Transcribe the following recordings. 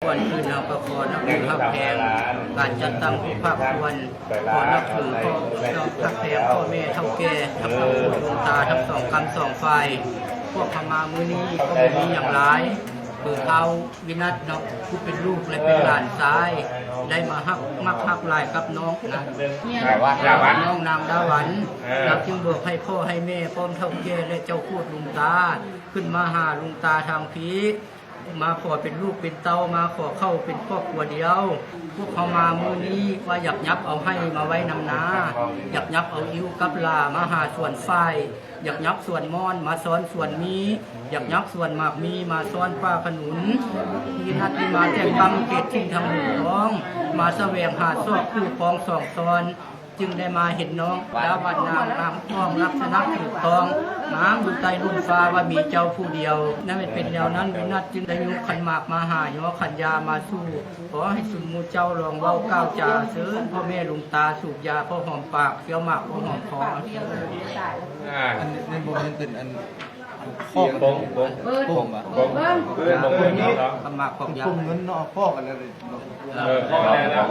ກ່ອນອື່ນເຮົາກໍຂໍນັບຖືຮັກແພງການຈັດຕັ້ງຂອງພາກສ່ວນ, ຂໍນັບຖື ຂໍເນາະ ຮັກແພງພໍ່ແມ່ເຖົ້າແກ່ ທັງສອງຄົນ ຫຼວງຕາ ທັງສອງກ້ຳສອງຝ່າຍ. ພວກເຮົາມາມື້ນີ້ກໍບໍ່ມີຫຍັງຫຼາຍ, ຄືທ້າວວິນັດເນາະ ຜູ້ເປັນລູກ ແລະ ເປັນຫຼານຊາຍ ໄດ້ມາຮັກ ມັກຮັກຫຼາຍກັບນ້ອງນະ ນ້ອງນາງດາວັນ. ເອີ ລາວຈຶ່ງບອກໃຫ້ພໍ່ໃຫ້ແມ່ ພ້ອມເຖົ້າແກ່ ແລະ ເຈົ້າໂຄດຫຼວງຕາ ຂຶ້ນມາຫາຫຼວງຕາທາງພີ້ ມາຂໍເປັນລູກເປັນເຕົ້າ ມາຂໍເຂົ້າເປັນຄອບຄົວດຽວ. ພວກເຮົາມາມື້ນີ້ວ່າຢາກຫຍັບເອົາໄຮ່ມາໄວ້ນຳນາ, ຢາກຫຍັບເອົາອິ້ວກັບຫຼາມາຫາສວນຝ້າຍ, ຢາກຫຍັບສວນມ່ອນມາຊ້ອນສວນມີ, ຢາກຫຍັບສວນໝາກມີມາຊ້ອນປ່າຂະໜຸນ. ທີ່ນັດທີ່ມາແຕ່ງຕັ້ງເຂດຖິ່ນທາງເໜືອຂອງ, ມາສະແຫວງຫາຊອກຄູ່ຄອງສອງຊອນ ຈຶ່ງໄດ້ມາເຫັນນ້ອງດາວັນນາງງາມຂອງລັກສະນະຖືກຕ້ອງ ງາມຢູ່ໃຕ້ລຸ່ມຟ້າວ່າມີເຈົ້າຜູ້ດຽວ. ນັ້ນແມ່ນເປັນແນວນັ້ນ ວິນັດຈຶ່ງໄດ້ຍົກຂັນໝາກມາຫາ ຍໍຂັນຢາມາສູ່. ຂໍໃຫ້ຊຸມໝູ່ເຈົ້າລອງເວົ້າກ່າວຈາເຊີນພໍ່ແມ່ຫຼວງຕາ ສູບຢາພໍຫອມປາກ ຄຽວໝາກພໍຫອມຄໍ. ອ່າ ອັນນີ້ບໍ່ແມ່ນເປັນອັນ ປອກ ປອງ ປອງ ປອງ ປອງ ເອີ ປອງເງິນເນາະ ປອກກັນແລ້ວເດ. ເອີ ເອົາແລ້ວ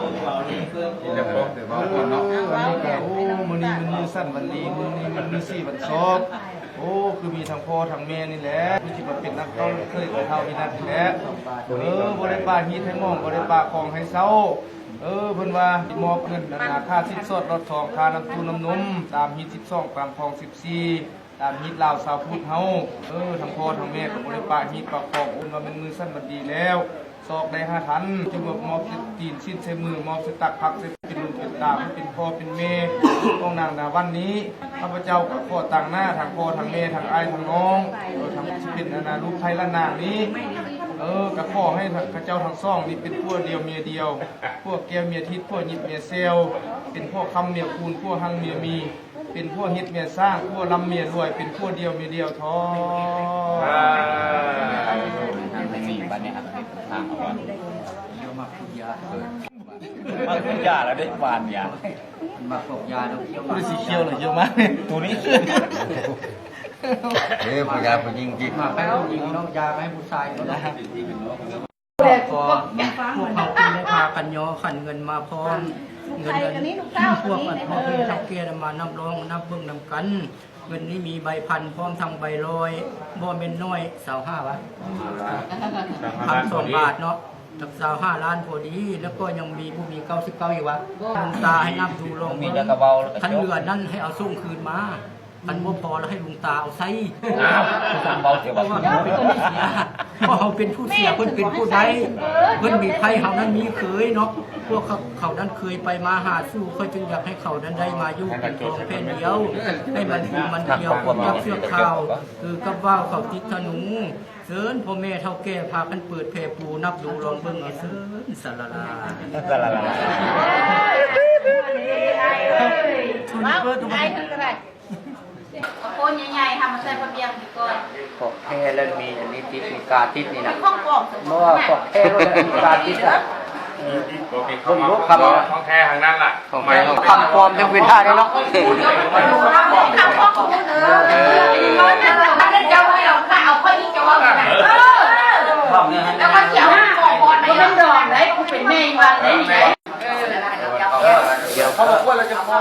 ກິນແລ້ວປອງ ເອີ ອັນນີ້ກໍ ໂອ້ ມື້ນີ້ມັນມື້ສັນວັນດີ ມື້ນີ້ມັນມື້ສີວັນຊອບ. ໂອ້ ຄືມີທັງພໍ່ທັງແມ່ນີ້ແຫຼະ ຄືຊິມາເປັນນັກເຕົ້າເຄີຍຂອງທ້າວວິນັດນີ້ແຫຼະ. ເອີ ບໍ່ໄດ້ປະຮີດໃຫ້ໝອງ ບໍ່ໄດ້ປະຄອງໃຫ້ເສົ້າ. ເອີ ເພິ່ນວ່າມອບເງິນອັນນາ ຄ່າສິນສອດລອດຊອງ ຄ່ານ້ຳຕູ້ນ້ຳນົມ ຕາມຮີດສິບສອງ ຕາມຄອງສິບສີ່ ຕາມຮີດລາວຊາວພຸດເຮົາ. ເອີ ທັງພໍ່ທັງແມ່ກໍບໍ່ໄດ້ປະຮີດປະຄອງ ໂອ້ ວ່າແມ່ນມື້ສັນວັນດີແລ້ວ ຊອກໄດ້ຫາທັນ ຈຶ່ງມາມອບຕີນຊີ້ນໃສ່ມື ມອບໃສ່ຕັກ ພັກໃສ່ເປັນລູກເປັນຫຼານ ເປັນພໍ່ເປັນແມ່ຂອງນາງດາວັນນີ້. ຂ້າພະເຈົ້າກໍຂໍຕາງໜ້າທັງພໍ່ທັງແມ່ ທັງອ້າຍທັງນ້ອງ ເອີ ທັງທີ່ເປັນອັນນາລູກໃພ້ຫຼານນາງນີ້ ເອີ ກໍຂໍໃຫ້ເຂົາເຈົ້າທັງສອງນີ້ເປັນຜົວດຽວເມຍດຽວ ຜົວແກ້ວເມຍທິບ ຜົວຫຍິບເມຍແຊວ ເປັນຜົວຄ້ຳເມຍຄູນ ຜົວຮັ່ງເມຍມີ ເປັນຜົວເຮັດເມຍສ້າງ ຜົວລ່ຳເມຍລວຍ ເປັນຜົວດຽວເມຍດຽວເທີ້. ອ່າ ນີ້ບັດນີ້ຫາທາງເອົາ ເອີ ມັກຢາແລ້ວເດ້ ຫວານຢາ ມັກຢາແລ້ວ ບໍ່ໄດ້ຊິຂຽວແລ້ວ ຂຽວມາ ໂຕນີ້ ເອີ ບໍ່ຢາຜູ້ຍິງຕິ ມັກໃຫ້ຜູ້ຍິງເນາະ ຢາໃຫ້ຜູ້ຊາຍເນາະ. ກໍພວກເຮົາຈຶ່ງໄດ້ພາກັນຍໍຂັນເງິນມາພ້ອມ ເງິນນັ້ນ ພວກອັນພໍ່ແມ່ເຖົ້າແກ່ນຳມານັບລອງນັບເບິ່ງນຳກັນ. ເງິນນີ້ມີໃບພັນພ້ອມທັງໃບຮ້ອຍ ບໍ່ແມ່ນໜ້ອຍ ຊາວຫ້າວະ ພັນສອງບາດເນາະ ກັບຊາວຫ້າລ້ານພໍດີ. ແລ້ວກໍຍັງມີ ບໍ່ມີເກົ້າສິບເກົ້າອີກວະ ຫຼວງຕາໃຫ້ນັບດູລອງເບິ່ງ ຄັນເຫຼືອນັ້ນໃຫ້ເອົາສົ່ງຄືນມາ. ຄັນບໍ່ພໍແລ້ວໃຫ້ຫຼວງຕາເອົາໃຊ້ ອ້າວ ຄືຈັ່ງເວົ້າແຕ່ວ່າ ເພາະວ່າເຮົາເປັນຜູ້ເສຍ ເພາະເຮົາເປັນຜູ້ເສຍ ເພິ່ນເປັນຜູ້ໄດ້ ເພິ່ນມີໄພ ເຮົານັ້ນມີເຂີຍເນາະ. ພວກເຂົາ ເຂົານັ້ນເຄີຍໄປມາຫາສູ່ ຂ້ອຍຈຶ່ງຢາກໃຫ້ເຂົານັ້ນໄດ້ມາຢູ່ເປັນຄອງແຜ່ນດຽວ ໃຫ້ມັນຢູ່ມັນດຽວກັບເຊືອກຂາວ ຄືກັບວ່າວເຂົາຕິດທະນູ. ເຊີນພໍ່ແມ່ເຖົ້າແກ່ພາກັນເປີດແຜ່ປູ ນັບດູລອງເບິ່ງເອົາເຊີນ ສາລາລາ ສາລາລາ ເອົາໂພນໃຫຍ່ໆ ຫາມາໃສ່ພະບຽງນີ້ກ່ອນ ຂອງແທ້ແລ້ວ ມີອັນນີ້ຕິດ ມີກາຕິດນີ້ນະ ຂອງປອມ ບໍ່ວ່າຂອງແທ້ແລ້ວ ມີກາຕິດນະ ເອີ ເບິ່ງລູກຄຳ ຂອງແທ້ທັງນັ້ນລະ ຂອງແທ້ ຄຳປອມຍັງເປັນທ່າໄດ້ເນາະ ເອີ ເອີ ເຈົ້າເອົາຂ້າເອົາຂ້ອຍນີ້ ເຈົ້າເວົ້າ ເອີ ແລ້ວກໍຊິເອົາຂອງບອນໄປນຳດອນໄດ້ ຜູ້ເປັນແມ່ຢູ່ບ້ານໄດ້ນີ້ ເອີ ດຽວເຂົາບອກວ່າລະຈະພໍ